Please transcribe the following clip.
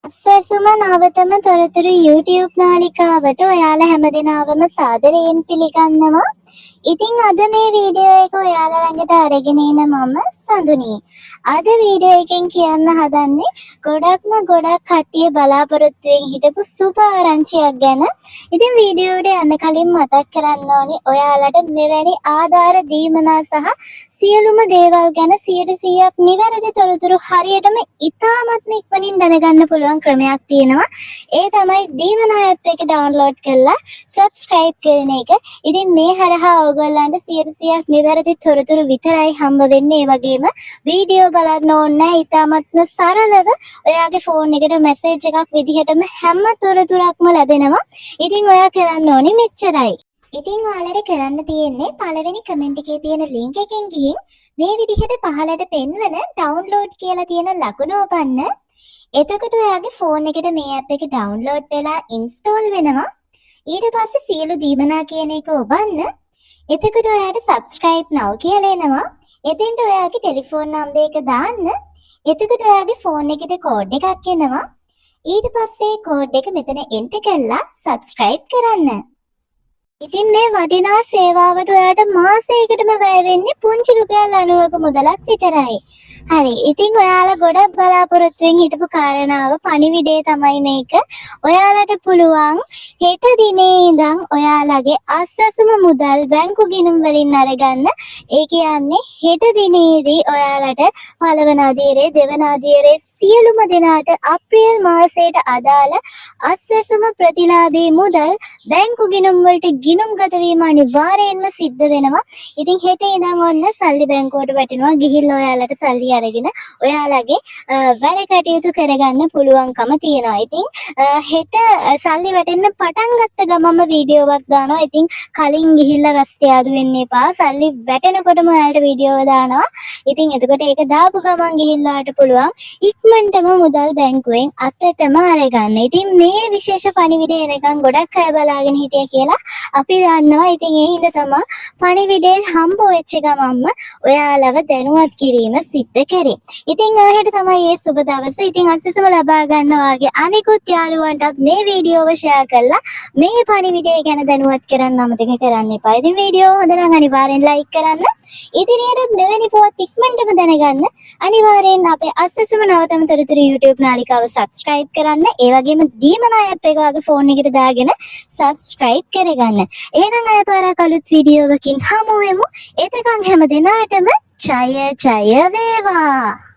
අස්වැසුම නවතම තොරතුරු YouTube නාලිකාවට ඔයාලා හැමදෙනාවම සාදරයෙන් පිළිගන්නවා. ඉතින් අද මේ වීඩියෝ එක ඔයාලා ළඟට අරගෙන එන මම සඳුනි. අද වීඩියෝ එකෙන් කියන්න හදන්නේ ගොඩක්ම ගොඩක් කට්ටිය බලාපොරොත්තුවෙන් හිටපු සුබ ආරංචියක් ගැන. ඉතින් වීඩියෝවට යන්න කලින් මතක් කරන්න ඕනි, ඔයාලට මෙවැනි ආධාර දීමනා සහ සියලුම දේවල් ගැන 100%ක් නිවැරදි තොරතුරු හරියටම ඉතාමත්ම ඉක්මනින් දැනගන්න පුළුවන් ක්‍රමයක් තියෙනවා. ඒ තමයි දීමනා ඇප් එක ඩවුන්ලෝඩ් කරලා සබ්ස්ක්‍රයිබ් කරන එක. ඉතින් මේ හරහා ඔයගොල්ලන්ට 100%ක් නිවැරදි තොරතුරු විතරයි හම්බ වෙන්නේ. ඒ වගේම වීඩියෝ බලන්න ඕනේ නැහැ. ඉතාමත්ම සරලව ඔයාගේ ෆෝන් එකට මැසේජ් එකක් විදිහටම හැම තොරතුරක්ම ලැබෙනවා. ඉතින් ඔයා කරන්න ඕනේ මෙච්චරයි. ඉතින් ඔයාලට කරන්න තියෙන්නේ පළවෙනි කමෙන්ට් එකේ තියෙන ලින්ක් එකෙන් ගිහින් මේ විදිහට පහළට පෙන්වන ඩවුන්ලෝඩ් කියලා තියෙන ලකුණ ඔබන්න. එතකොට ඔයාගේ ෆෝන් එකට මේ ඇප් එක ඩවුන්ලෝඩ් වෙලා ඉන්ස්ටෝල් වෙනවා. ඊට පස්සේ සියලු දීමනා කියන එක ඔබන්න. එතකොට ඔයාට සබ්ස්ක්‍රයිබ් now කියලා එනවා. එතෙන්ට ඔයාගේ ටෙලිෆෝන් නම්බර් එක දාන්න. එතකොට ඔයාගේ ෆෝන් එකට කෝඩ් එකක් එනවා. ඊට පස්සේ කෝඩ් එක මෙතන එන්ටර් කරලා සබ්ස්ක්‍රයිබ් කරන්න. ඉතින් මේ වටිනා සේවාවට ඔයාට මාසයකටම වැය වෙන්නේ පුංචි රුපියල් 90ක මුදලක් විතරයි. හරි. ඉතින් ඔයාලා ගොඩක් බලාපොරොත්තුවෙන් හිටපු කාරණාව, පණිවිඩය තමයි මේක. ඔයාලට පුළුවන් හෙට දිනේ ඉඳන් ඔයාලගේ අස්වැසුම මුදල් බැංකු ගිණුම් වලින් අරගන්න. ඒ කියන්නේ හෙට දිනේදී ඔයාලට පළවන අදියරේ, දෙවන අදියරේ සියලුම දෙනාට අප්‍රේල් මාසයට අදාළ අස්වැසුම ප්‍රතිලාභී මුදල් බැංකු ගිණුම් වලට ගිණුම්ගත වීම අනිවාර්යයෙන්ම සිද්ධ වෙනවා. ඉතින් හෙට ඉඳන් ඔන්න සල්ලි බැංකුවට වැටෙනවා. ගිහිල්ලා ඔයාලට සල්ලි අරගෙන ඔයාලගේ වැඩ කටයුතු කරගන්න පුළුවන්කම තියෙනවා. ඉතින් හෙට සල්ලි වැටෙන්න පටන් ගත්ත ගමන්ම වීඩියෝවක් දානවා. ඉතින් කලින් ගිහිල්ලා රස්තියාදු වෙන්න එපා. සල්ලි වැටෙනකොටම ඔයාලට වීඩියෝව දානවා. ඉතින් එතකොට ඒක දාපු ගමන් ගිහිල්ලා ඔයාලට පුළුවන් ඉක්මනටම මුදල් බැංකුවෙන් අතටම අරගන්න. ඉතින් මේ විශේෂ පණිවිඩය එනකන් ගොඩක් අය බලාගෙන හිටියා කියලා අපි දන්නවා. ඉතින් ඒ හින්දා තමා පණිවිඩය හම්බ වෙච්ච ගමන්ම ඔයාලව දැනුවත් කිරීම සිද්ධ කරේ. ඉතින් හෙට තමයි ඒ සුබ දවස. ඉතින් අස්වැසුම ලබා ගන්න ඔයාගේ අනිකුත් යාළුවන්ටත් මේ වීඩියෝව ෂෙයා කරලා මේ පණිවිඩය ගැන දැනුවත් කරන්න අමතක කරන්න එපා. ඉතින් වීඩියෝ හොඳ නම් අනිවාර්යෙන් ලයික් කරන්න. ඉදිරියටත් මෙවැනි පුවත් ඉක්මනටම දැනගන්න අනිවාර්යෙන් අපේ අස්වැසුම නවතම තොරතුරු YouTube නාලිකාව සබ්ස්ක්‍රයිබ් කරන්න. ඒ වගේම දීමනා ඇප් එක ඔයාගේ ෆෝන් එකට දාගෙන සබ්ස්ක්‍රයිබ් කරගන්න. එහෙනම් ආය පාරක් අලුත් වීඩියෝවකින් හමු වෙමු. එතකන් හැම දෙනාටම ජය ජය වේවා.